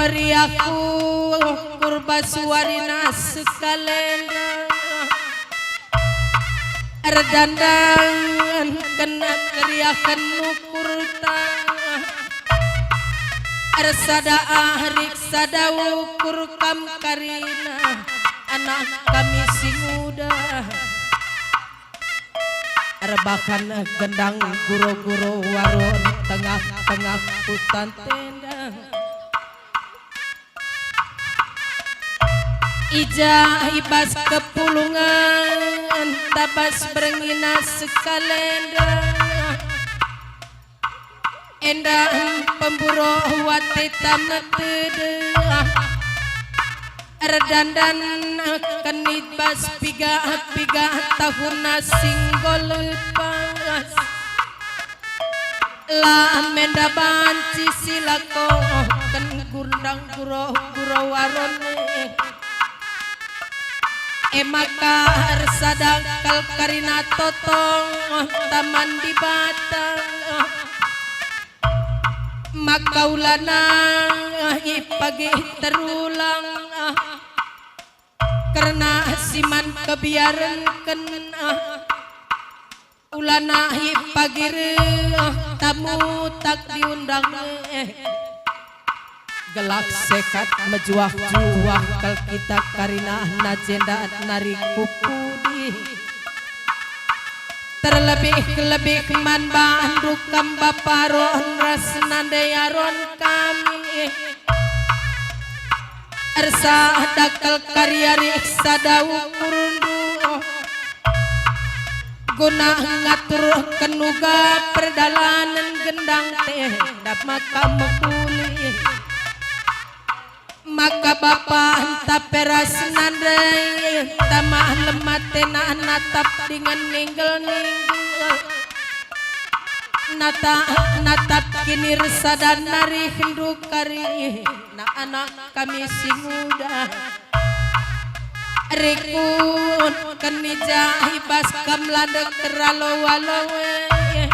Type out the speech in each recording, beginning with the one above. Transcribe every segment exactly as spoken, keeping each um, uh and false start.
Meriahku kurba suarina sekalenda, erdandanken keriahen ukurta, ersada arik sada ukur kam karina anak kami si nguda. Erbahan gendang guro-guro warun tengah-tengah hutan tenda. I ja i bas kepulungen tabas berngina sekalenda. Enda pemburo wateta meteda, erdandanken i bas piga-piga tahunna si enggo lepas. La menda banci silakoken gundang guro-guro warun e. E maka ersada kal karina totong taman Dibata. Maka ulana ipagi terulang kerna si man kebiarenken. Ulana ipagi reh tamu tak diundang e. Gelah sekat mejuah-juah kal kita karina na jenda nari ku pudi. Terlebih-lebih man bandu kam bapa Aron ras nande Aron kami. Ersada kal kari-ari sada ukurndu. Guna ngaturken uga perdalanen gendang tenda maka mehuli. Maka bapa ntah pe ras nande ntah malem atena natap dingen ninggel-ninggel. Nata, natap kini ersada nari hendu kari na anak kami si nguda. Rikutken i ja i bas kam landek teralo-alo e.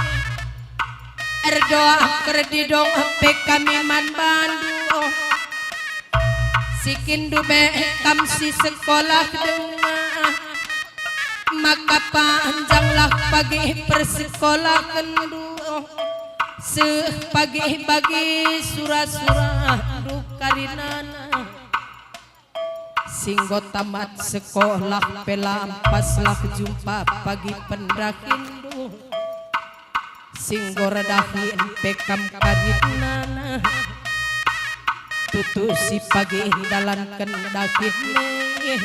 Erdoa kerdidong pe kami man bandu. Si kin ndube kam si sekolah denga, maka panjanglah pagi persekolahkenndu. Seh pagi bagi sura-sura ndu karinana. Si enggo tamat sekolah pe lampas lah jumpa pagi pendahinndu. Si enggo erdahin pe kam karinana. Tutu si pagi ndalanken dahin e,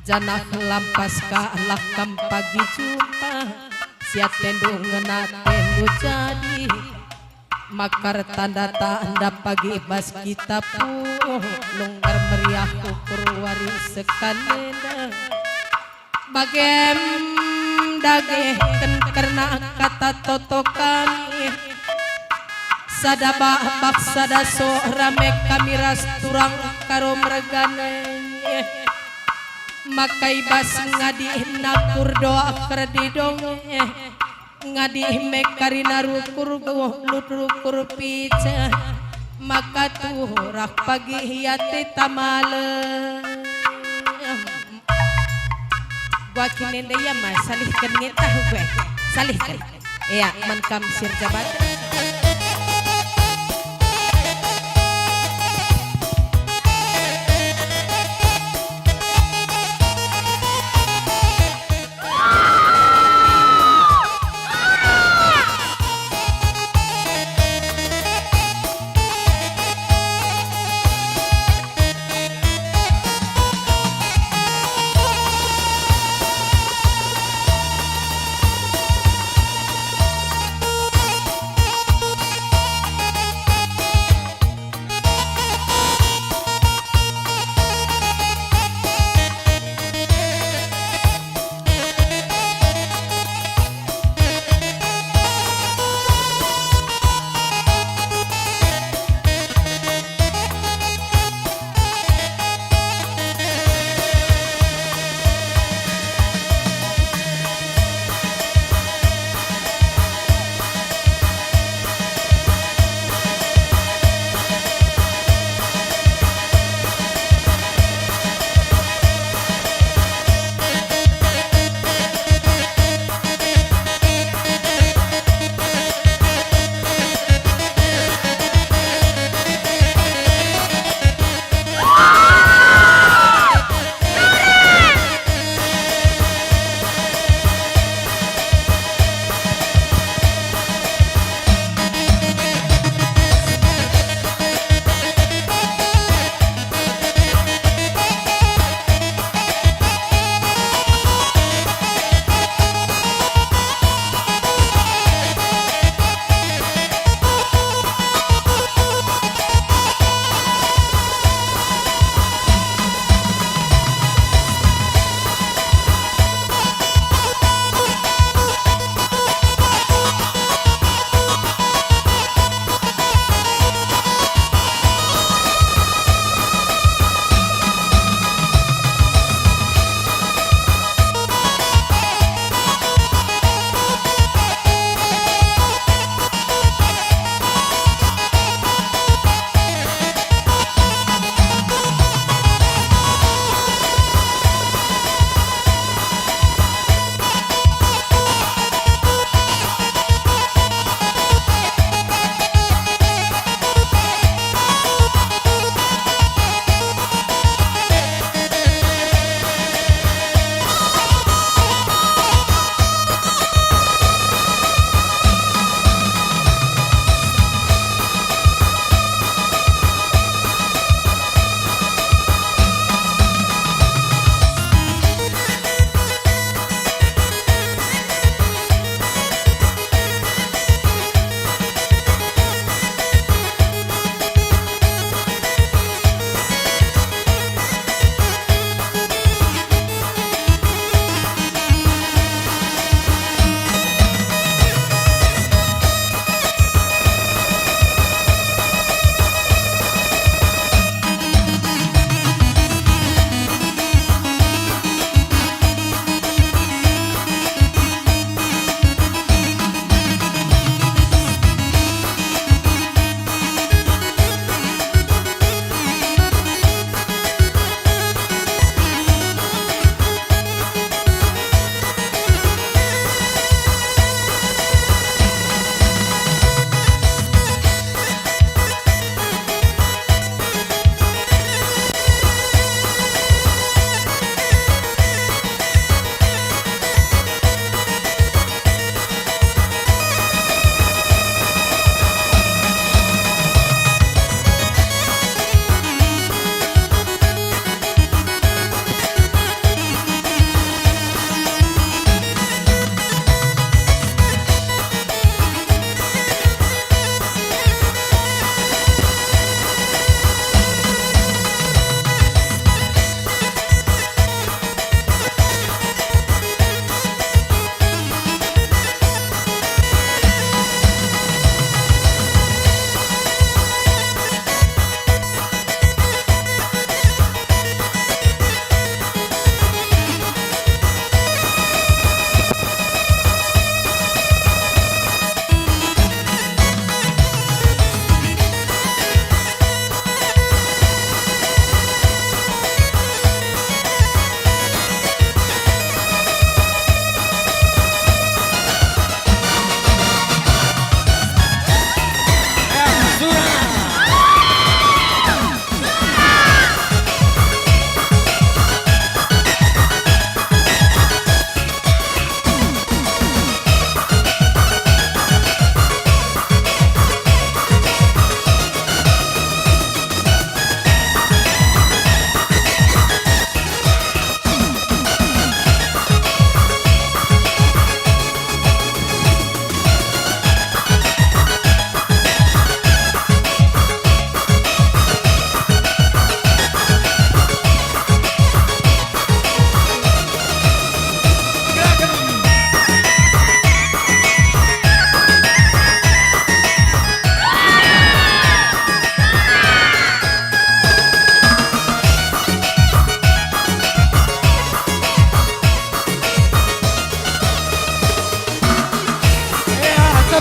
janah lampas ka lah kam pagi jumpa. Si atendu ngena atendu jadi. Maka ertanda-tanda pagi bas kita pulung ermeriah ukur wari sekalenda. Bagem dage ken kerna kata toto kami. Sada babak sada soh rame kami ras turang Karo mergane. Maka i bas ngadi nakur doa kerdidong e. Ngadi me karina rukur geluh lut rukur pica, maka turah pagi ate ta malem. Gua kine nda ia ma salihken nge tahu gue. Salihken. Ea, man kam si erjabat.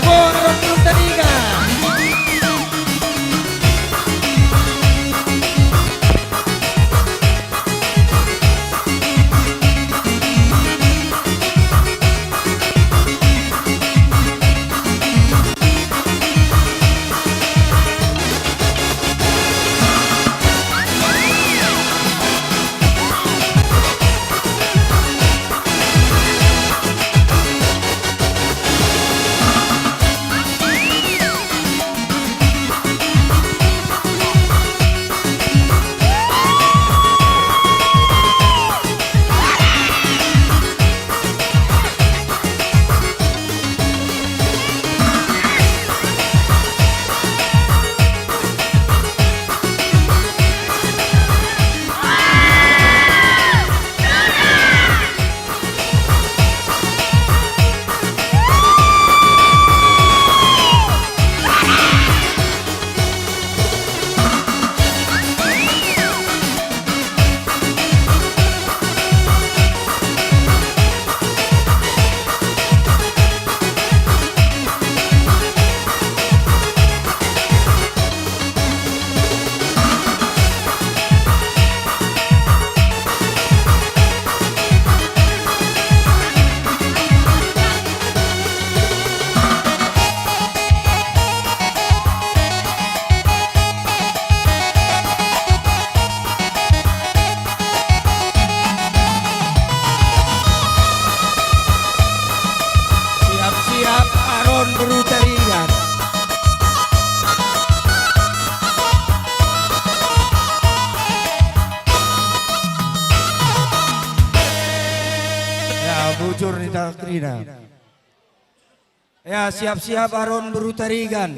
Aron Beru Tarigan. Siap-siap Aron Beru Tarigan. Ya, bujur nih kerina. Ya, siap-siap Aron Beru Tarigan.